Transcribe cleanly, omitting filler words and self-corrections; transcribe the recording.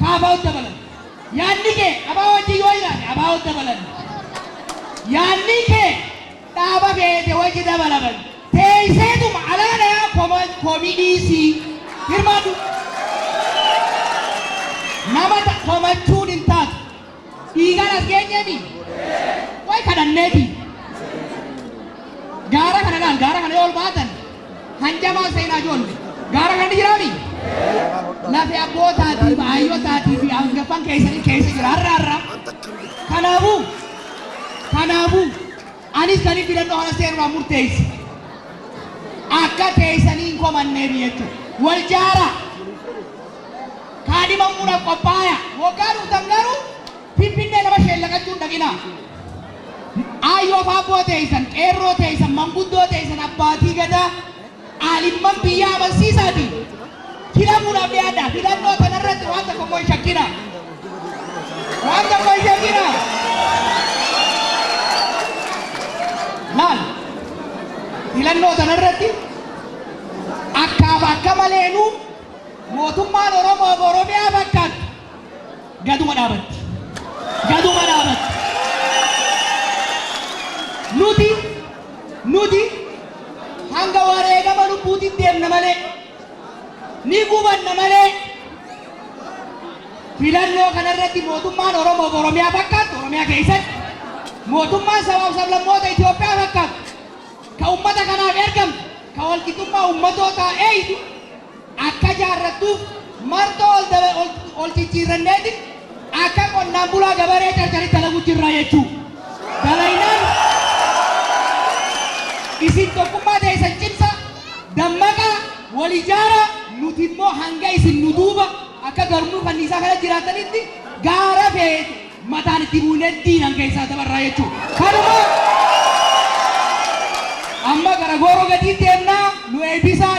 KFOtti dabalan. Yaadni kee ABO wajjin yoo jiraate ABOtti dabalan. Yaadni kee dhaaba feete wajji dabalaman. Teeyseetuma alaa dhayaa komii dhiisii hirmaadhu. Nama komachuun hin taatu. Dhiigaan as geenyeemi? Way kadhanneeti. Gaara kana laal, gaara kana yoo ol baatan hanjamaan seenaa ijoollee. Gaara kana ni jiraami? Lafe abbootaatii fi ayyotaatii fi hangaffan keessanii keessa jira har'a har'a. Kanaafuu kanaafuu anis kanin filannoo kana seenuudhaan murteesse. Akka teessanii hin komanneef jechuudha. Wal jaaraa. Kaadhimamuudhaaf qophaaya. Woggaa dhuftan garuu Finfinnee nama sheellaqachuu hin dhaqinaa. Aayyoof aabboo teeysan, qeerroo teeysan, manguddoo teeysan, abbaatii gadaa, aalimman biyyaa amansiisaatii filamuudhaaf dhiyaadhaa. Filannoo tanarratti waan tokko immoo hin shakkinaa. Waan tokko hin shakkinaa. Laal, filannoo tanarratti akkaaf akka maleenuu Mootummaan Oromoof Oromiyaa fakkaattu gaduma dhaabatti. Gaduma dhaabatti. Nuti nuti hanga wareegama lubbuutiin deemna malee ni gubanna malee filannoo kanarratti mootummaan Oromoof Oromiyaa fakkaattu Oromiyaa keessatti mootummaan sabaaf sablammoota Itoophiyaa fakkaattu ka ummata kanaaf ergamtu ka walqixxummaa ummatootaa eeydu akka jaarrattuuf marxoo ol ol, ol jijjiirranneeti akka qonnaan bulaa gabaree Carcaritti dalagu jirra jechuu. Dalaynaan isin tokkummaa teessan cimsa, dammaqaa, wal ijaaraa, nuti immoo hanga isin nu duuba akka garmuu kanniisaa kana jiraattanitti gaara feetu mataan itti buunee diinan keessaa dabarraa jechuu. Kanuma amma gara gooroo gadii deemnaa nu eebbisaa.